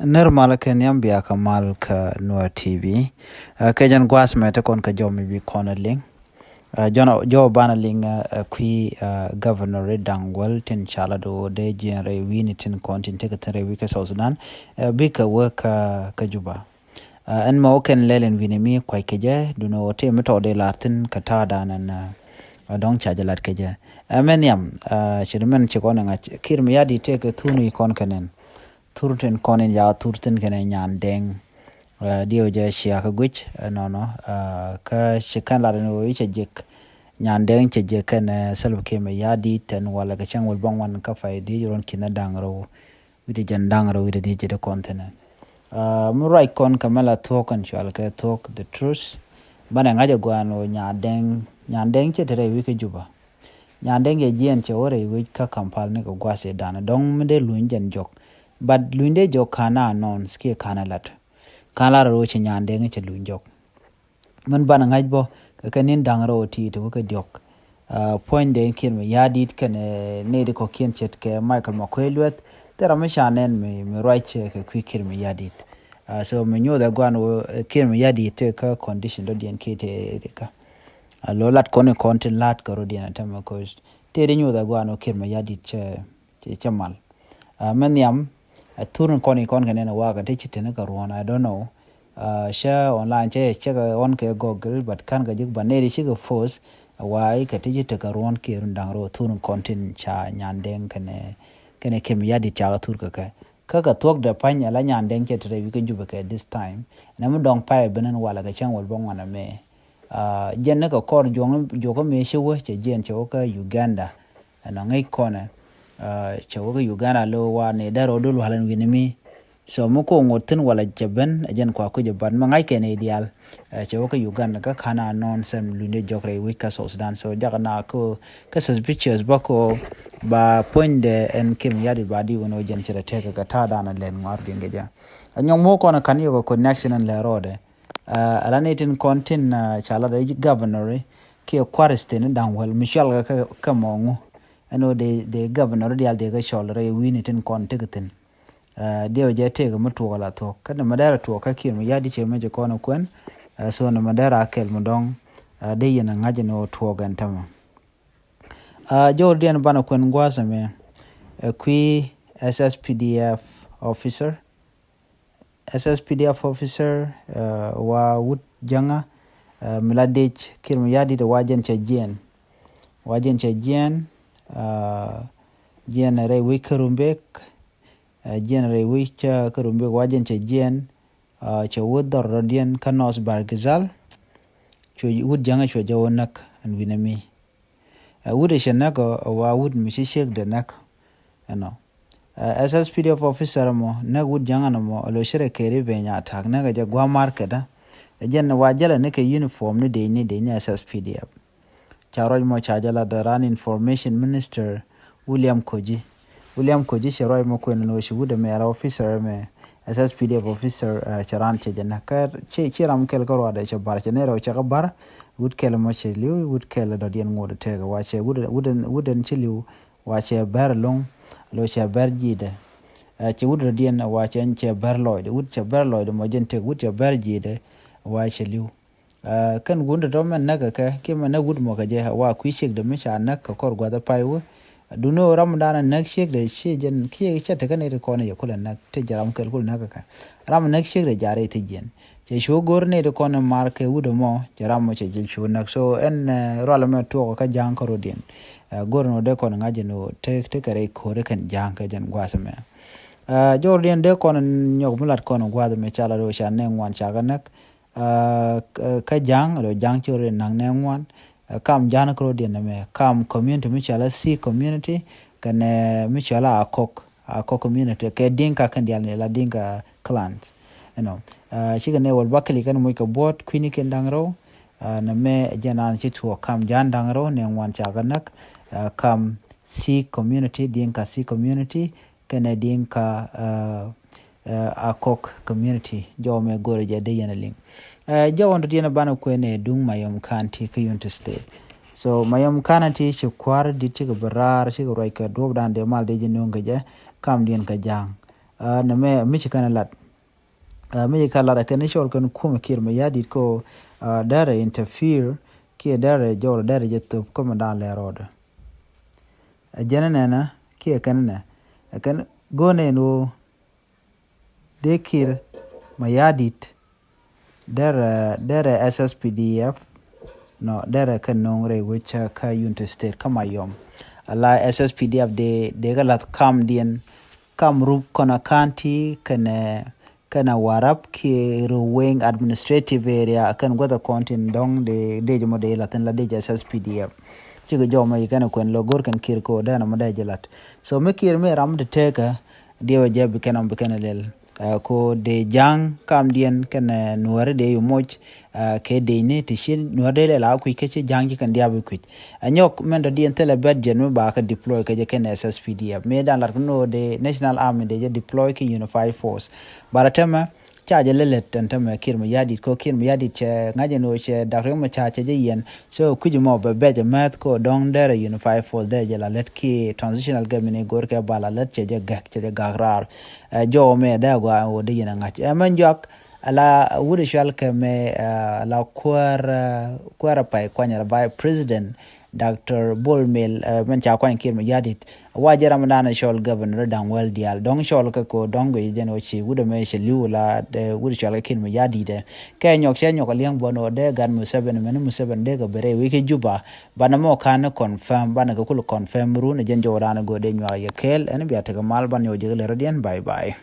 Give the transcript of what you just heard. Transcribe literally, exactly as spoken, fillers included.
Nir mal kɛ nhiam bia kɛ mal kɛ Nuer T V. Kɛ jɛn guas mɛ ti kɔn kɛ jɔw mi bi kɔn a liŋ. Jɔn jɔw ban a liŋ kui̱ governor ri daŋ wäl tin ca la do dee jiɛn rɛy wi̱i̱ni tin kɔn tin tekɛ thin rɛy wi̱i̱ kɛ South Sudan. Bikɛ wä kɛ Juba. Ɛn mɛ wä kɛn lɛl in wi̱ni mi kuac kɛ jɛ duni wä tëë mi tɔɔdɛ lar thin kɛ ta̱a̱ dan ɛn. Dɔ̱ŋ ca jɛ lat kɛ jɛ. Ɛmɛ nhiam. Cɛ di mɛn ci kɔn in ŋa̱c Kiir Mayardit tëë kɛ thun i̱ kɔn kɛ nɛn. Thur tin kɔn in ya thur thin kɛnɛ Nyandeng. Diɛw jɛ cia kä guic nɔnɔ. Kä ci kɛn lat in wee cɛ jek Nyandeng cɛ jek kɛnɛ Salva Kiir Mayardit tɛn walɛ kɛ cɛŋ wal bäŋ wan kä pay dhiec ruɔn kinɛ daŋ rɛw wi̱cdɛ jɛn daŋ rɛw wi̱cdɛ dhiec jɛ di kɔn thinɛ. Mi ruac kɔn kɛ mɛ la thuɔk kɛn cual kɛ thuɔk the truth. Banɛ ŋa̱c ɛ guan wä Nyandeng Nyandeng cɛ te rɛy wi̱c kä Juba. Nyandeng jɛ jiɛn cɛ wä rɛy wec kä Kampal ni kɛ gua̱th i̱ danɛ dɔ̱ŋ mi dee luny jɛn jɔk. But luny dee jɔk ka̱n a nɔn skiɛ ka̱n a lat. Ka̱n lat rɛw cɛ Nyandeng cɛ luny jɔk. Min banɛ ŋa̱c bɔ kɛ kɛ nin da̱ŋ rɛw ti ti wä kɛ diɔk. Puɔ̱ny dee Kiir Mayardit kɛnɛ nɛy di kɔ̱kiɛn ce̱tkɛ Michael Makuei Lueth. Thil ram mi ca nɛn mi ruac kɛ kui̱ Kiir Mayardit. So mi nyoth ɛ guan wä Kiir Mayardit tëë kä condition dɔ̱diɛn kiɛ tëë kä. A lo lat kɔn i̱ kɔn tin la̱t kɛ rɔ̱diɛn a tämɛ kɔc tëë di nyoth a guan wä Kiir Mayardit cɛ cɛ mal. Mɛ nhiam a thur in kɔn i̱ kɔn kɛ nɛn a wakɛ ti ci teni kɛ ruɔ̱n, I don't know. Cɛ online cɛ cɛ kɛ ɣɔn kɛ Google but kan kɛ jik ba nɛy di cikɛ force a wa̱a̱ i̱ kɛ ti ci tekɛ ruɔ̱n kiɛ run da̱ŋ rɔ thur in kɔn tin ca Nyandeng kɛnɛ kɛnɛ Kiir Mayardit ca kɛ thur kɛ kɛ. Kä kɛ thuɔ̱k dɛ pa̱ny ala Nyandeng cɛ te rɛy wi̱c kä Juba kɛ this time. Nɛ mi dɔ̱ŋ pay ben in walɛ kɛ cäŋ wal bä ŋuan amɛ. Jɛn ni kɛ kɔr juɔk mi ci wä cɛ jiɛn cɛ wä kä Uganda. Ɛnɔ ŋäc kɔnɛ cɛ wä kä Uganda lo wa ni dɛr rɔ dul wal in wi̱ni mi. So mi ko ŋot thin walɛ cɛ ben ɛ jɛn kua kucɛ bat mi ŋa̱c kɛ ni diaal. Cɛ wä kä Uganda kä ka̱n a nɔn sɛm luny dee jɔk rɛy wi̱c kä South Sudan. So jakɛ na kä suspicious bä ko ba puɔ̱nydɛ ɛn Kiir Mayardit ba di wun wä jɛn cɛ rɛ tɛk kɛ ta̱a̱ dan a lɛn ŋuar din kɛ jɛ. A nyɔk mɔ kɔn a ka̱n yɔk a connection ɛn lɛ rɔɔdɛ. Ala ni tin kɔn tin ca la rɛ governor kiɛ kuaris tin da̱ŋ wäl mi cɔl kɛ kɛ mɔ ŋu. Ɛn wä dee governor diaal dee kɛ cɔl rɛ wi̱ni tin kɔn tek thin. Diɛw jɛ tëëk mi tuɔɔk ala thuɔɔk kä ni ma dɛr a tuɔɔk kä Kiir Mayardit cɛ mɛ jɛ kɔn a kuɛn. So ni ma dɛr a kɛl mi dɔŋ dee yɛn a ŋa̱c ni wä tuɔɔk ɛn tämɛ. Jɔwr diɛn banɛ kuɛn gua̱a̱th ɛmɛ. Kui̱ S S P D F officer. S S P D F officer wa wut jäŋä mi la dec Kiir Mayardit wa jɛn cɛ jiɛn. Wa jɛn cɛ jiɛn. Jiɛn rɛy wi̱c kä Rumbek. Jiɛn rɛy wi̱c kä Rumbek wa jɛn cɛ jiɛn. Cɛ wut dhɔr rɔ̱diɛn kä North Bahr el Ghazal. Cuɛ wut jäŋä cuɛ jɛ wä näk ɛn wi̱nɛ mi. Wut ɛ cɛ näk ɛ wa wut mi ci ciek dɛ näk. Ɛnɔ. S S P D F officer mɔ näk wut jäŋä nɔ mɔ ɛ lo cɛ rɛ kɛɛri ben nya tak näk ɛ jɛ gua̱a̱ market. Ɛ jɛn wa jälɛ ni kɛ uniform ni dec ni dec ni S S P D F. Ca ruac mɔ ca jɛ la dɛ ran information minister William Koji. William Koji cɛ ruac mɔ kuɛn ni wä ci wut ɛmɛ ra officer ɛmɛ S S P D F officer cɛ ran cɛ jɛ nɛ kä ci ram kɛl kä ruadɛ cɛ bar cɛ nɛ rɛw cɛ kä bar. Wut kɛl mɔ cɛ liw wut kɛl dɔ̱diɛn ŋot tɛk wa cɛ wut wut wut ɛn ci liw wa cɛ bɛr loŋ. Lo cɛ bɛr ji̱dɛ. Cɛ wut dɔ̱diɛn wa cɛ cɛ bɛr lɔcdɛ wut cɛ bɛr lɔcdɛ mɔ jɛn tɛk wut cɛ bɛr ji̱dɛ wa cɛ liw. Kɛn wun tɔ̱tɔ̱ mɛn näk kɛ kiɛ mɛn näk wut mɔ kɛ jɛ wa kui̱ ciekdɛ mi ca näk kɛ kɔr gua̱th ɛ pay wä. Duni ɣöö ram dan näk ciekdɛ ci jɛn kiɛ cɛ tekɛ nɛy ti kɔn yɛ kulɛ näk ti jɛ ram kɛl kulɛ näk kɛ ram näk ciekdɛ jarɛ ti jiɛn. Cɛ cu go̱r nɛy ti kɔn mar kɛ wut ɛmɔ cɛ ram mɔ cɛ jɛ cu näk so ɛn rual mɛ tuɔk kä ja̱a̱ŋ kä rodiɛn. Go̱r nɔ dee kɔn ŋa̱c jɛ nɔ te te kɛ rɛy ko̱ri kɛn ja̱a̱ŋ kɛ jɛn gua̱th mɛ. Jɔr diɛn dee kɔn nyɔk mi lat kɔn gua̱th mɛ ca lat ɣöö ca nɛ ŋuan ca kɛ näk. Kä ja̱a̱ŋ lo ja̱a̱ŋ ci rɔ naŋ nɛ ŋuan. Kam ja̱a̱ŋ kɛ rɔ diɛn mɛ kam community mi cɔala C community kɛnɛ mi cɔala Akok Akok community kɛ Dinka kɛn dial ni la Dinka clans. Ɛnɔ. Cikɛ nɛ wal bakili kɛn muc kɛ buɔt kuini kɛn da̱ŋ rɛw. Nɛ mɛ jɛn an ci tuɔɔk kam ja̱a̱ŋ da̱ŋ rɛw nɛ ŋuan ca kɛ näk. Kam C community Dinka C community kɛnɛ Dinka Akok community jɔw mɛ go̱rɛ jɛ dee yɛn a liŋ. Jɔw ɛn dɔ̱diɛn banɛ kuɛn ɛ duŋ Mayom County kä Unity State. So Mayom County ci kua̱r dit cikɛ bi raar cikɛ ruac kɛ duɔ̱p dan dee mal dee ji̱ nuŋ kɛ jɛ kam diɛn kɛ ja̱a̱ŋ. Nɛ mɛ mi ci kɛn lat, mi ci kɛn lat ɛ kɛn cɔl kɛn kumɛ Kiir Mayardit ko, derɛ interfere kiɛ derɛ jɔl derɛ jɛ thop kä mɛ dan lɛ rɔɔdɛ. Ɛ jɛn nɛnɛ kiɛ kɛn nɛ ɛ kɛn go̱o̱nɛ ɛn ɣöö dee Kiir Mayardit derɛ, derɛ S S P D F, nɔ derɛ kɛ no̱o̱ŋ rɛy wec kä Unity State kä Mayom. Ala S S P D F dee, dee kɛ lath kamdiɛn, kam Rup Kɔnɛ County kɛnɛ, kɛnɛ Warap kiɛ Ruweng Administrative Area kɛn guäth ɛ kɔn tin dɔ̱ŋ dee, dee jɛ mɔ dee lath in la dee jɛ S S P D F. Cikɛ jɔw mɛ yi kɛnɛ kuɛn lɔ go̱r kɛn Kiir ko dee nɔmɔ dee jɛ lath. So mi Kiir mi ram ti tekä diɛwɛ jɛ bi kɛn ɔm bi kɛn lɛl. Ko dee ja̱a̱ŋ kamdiɛn kɛnɛ nuääri dee yu moc kɛ dee ni ti ci nuääri dee lɛl a kui̱ kɛ ci ja̱a̱ŋ ci kɛn diabi kui̱. Ɛ nyɔk mɛn dɔ̱diɛn thilɛ bɛt jɛn mi ba kɛ deploy kɛ jɛ kɛnɛ S S P D F mi dan lat kɛ nɔ dee National Army dee jɛ deploy kɛ Unified Force. Bara tɛmɛ ca jɛ lɛ lät tɛn tämɛ Kiir Mayardit ko Kiir Mayardit cɛ ŋa̱c ɛn ɣöö cɛ Dak Riek Machar cɛ jɛ yiɛn. So kui̱c mɔ bɛ bɛc ɛ mɛth ko dɔ̱ŋ derɛ Unified Force derɛ jɛ la lät ki transitional government i̱ go̱r kɛ ba la lät cɛ jɛ gäk, cɛ jɛ gak raar. Ɛ jɔw mɛ dee gɔaa ɛn ɣöö dee yɛn ɛ ŋa̱c ɛ mɛn juak. Ala wut ɛ cual kɛ mɛ, ala kuäär, kuäär ɛ pay kuany ala vice president Doctor Bol Mel, mɛn ca kuany Kiir Mayardit. Wa jɛ ram dan cɔl governor da̱ŋ wäl diaal dɔ̱ŋ cɔl kɛ ko dɔ̱ŋ guic jɛn ɣöö ci wut ɛmɛ cɛ li̱w la wut cɔl kɛ Kiir Mayardit ɛ. Kɛ nyɔk cɛ nyɔk a liɛŋ buɔn ɣöö dee gat Museveni mɛn Museveni dee kɛ bɛ rɛy wec kɛ Juba. Banɛ mɔ ka̱n ni confirm, banɛ kɛ kul confirm run ɛ jɛn jɔw dan ɛ go̱o̱r dee nyuak yɛ kɛɛl ɛn bia tekɛ mal ban nyɔk jɛ kɛ lɛ rɔ̱diɛn. Bye bye.